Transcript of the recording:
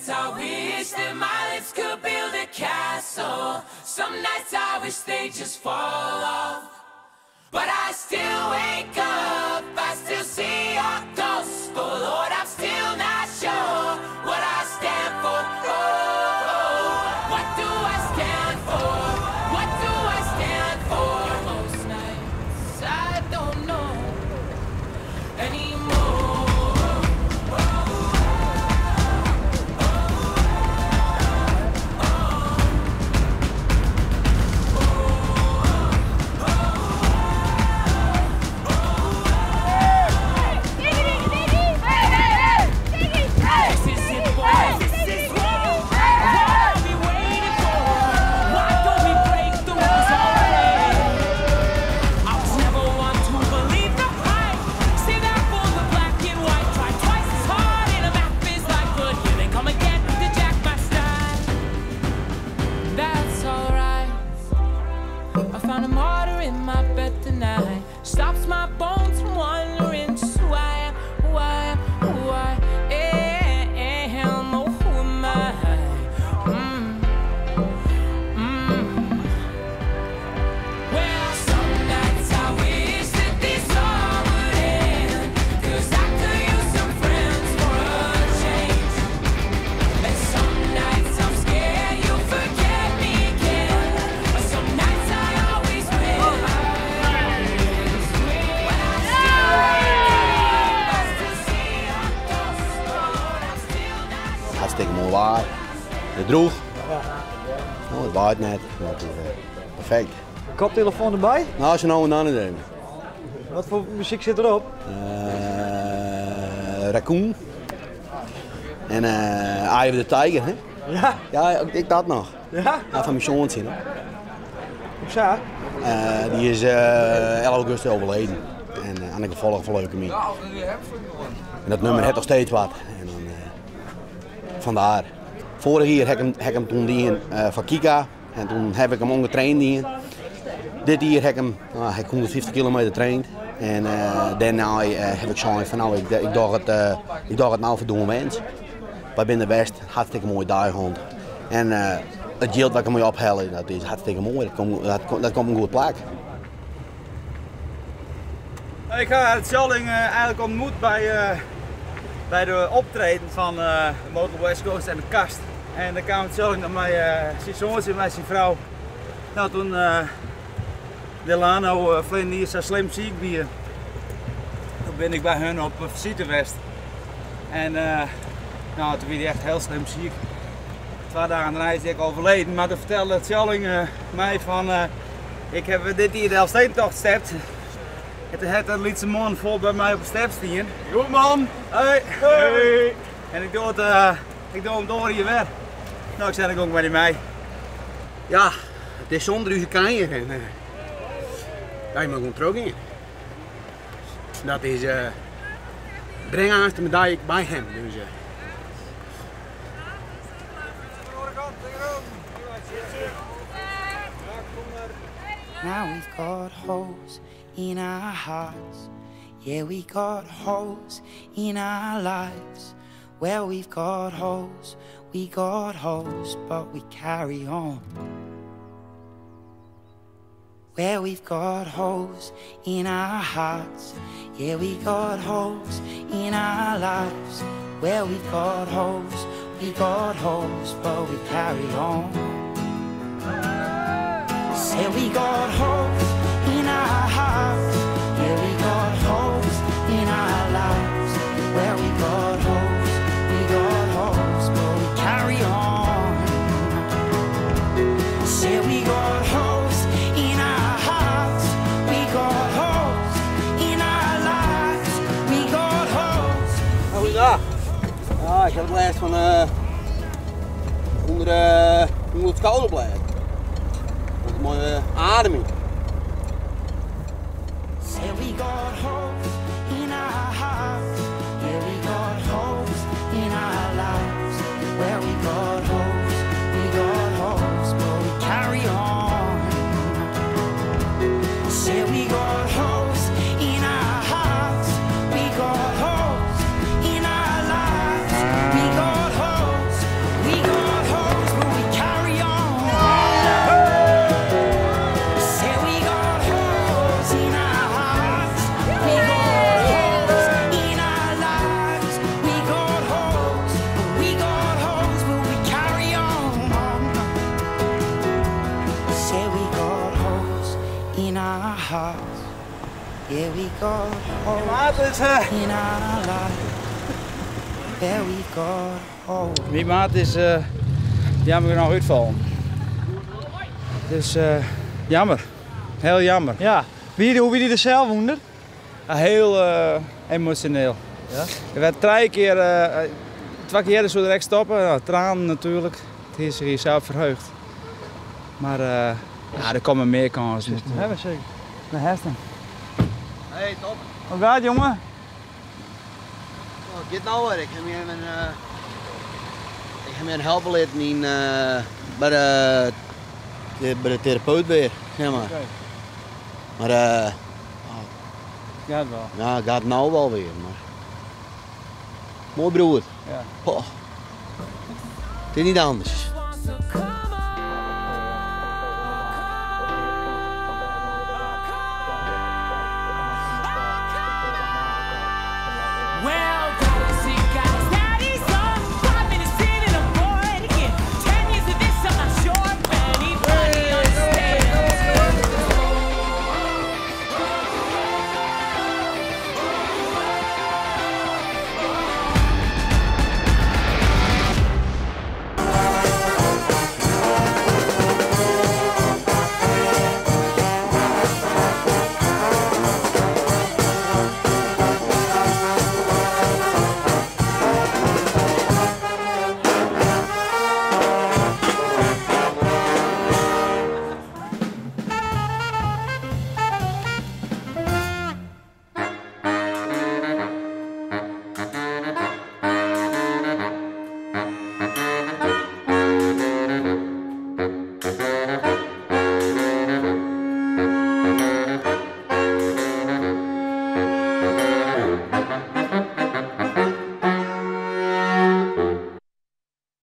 nights I wish that my lips could build a castle. Some nights I wish they just fall off. But I still wake up, I still see your ghost. Oh Lord, I'm still not sure what I stand for. Oh, what do I stand for? What do I stand for? Most nights I don't know anymore. This is it, boys. This is war. What are we waiting for? Why don't we break the rules already? I was never one to believe the hype. See that for the black and white. Try twice as hard and a map is like, but here they come again to jack my style. That's alright. I found a martyr in my bed tonight. Stops my bones from wandering. Just who I am, who I am, who I am. Oh, who am I? Mm. Mm. Well, some nights I wish that this all would end. 'Cause I could use some friends for a change. And some nights I'm scared you'll forget me again. But some nights I always win. When I still wake up, I still see your ghost. Lord, I'm still not Hartstikke moai waar. It drûch. No, it waait net. Dat is perfekt. Koptelefoan derby? No, sa no en dan even. Wat foar muzyk sit derop? Racoon. En Eye of the Tiger, hè? Ja? Ja, ik dat noch. Ja? Ja, fan myn soantsje. No. Hoesa? Dy is 11 augustus overleden. En oan de gefolgen fan leukemie. En dat nûmer hat noch steeds wat. En dan, vandaar. Foarich jier ha ik him doe dien foar Kika. En doe ha ik him ûngetraind dien. Dit jier ha ik him, no, ha ik 150 kilometer traind. En dêrnei ha ik sein fan no, ik doch it no foar Doe een Wens. Wy binne der west, hartstikke moaie dei hân. En it jild wat ik dermei ophelle, dat is hartstikke moai. Dat komt in goed plak. Ik ha Tjalling eigenlik ûntmoete by de optreden fan de Motor West Coast en de Kast. En dêr kaam Tjalling dan mei syn soantsje, mei syn frou. No, doe't Delano ferline jier sa slim siik wie, doe bin ik by har op fisite west. En no, doe wie hy echt hiel slim siik. 2 dagen dêrnei is hy ek oerleden, mar doe fertelde Tjalling my fan, ik ha dit jier de Elfstedentocht stept. En doe hat in lytse man foar by my op de step stean. Goed man! Hey. Hey. En ik doch him oar jier wer. No, ik sei, dan gean ik mei dy mei. Ja, it is sûnder ús kanjer en wy moatte gewoan trochgean. Dat is bring aanst de medaille by him. Dus. Now we've got holes in our hearts. Yeah, we got holes in our lives. Well, we've got holes, we got holes, but we carry on. Well, we've got holes in our hearts. Yeah, we got holes in our lives. Well, we've got holes, we got holes, but we carry on. Say we got holes in our hearts. Yeah, we got holes in our lives. Well, we got holes, but we carry on. Say we got holes in our hearts. We got holes in our lives. We got holes. Hoe is dat? Ja, ik ha it lêst fan ûnder it skouderblêd. Dat is moaie ademing. Say we got holes in our hearts. Yeah, we got holes in our lives. Well, we got holes, but we carry on. Say we got holes in our hearts. We got holes in our lives. We got holes. hearts. Yeah, we got holes Maat is, in our lives. Yeah, we got holes. Myn maat is jammer genôch útfallen. Dus jammer. Hiel jammer. Ja. Wie, hoe wie dy der sels ûnder? Hiel emosjoneel. Ja? Der waard trije kear, twa kear soe er ek stoppe. No, tranen natuerlik. It hie sich sels ferheugd. Mar ja, der komme mear kânsen. Ja, seker. Dêr hast him. Hey, top. Hoe giet it, jonge? Oh, giet no wer. Ik ha my even, ik ha my helpe litten yn, by de, by de terapeut wer, sis mar. Oké. Mar Giet wol. ja, giet no wol wer. Mar moai broer. Ja. Poh. It is net oars. Wants to come.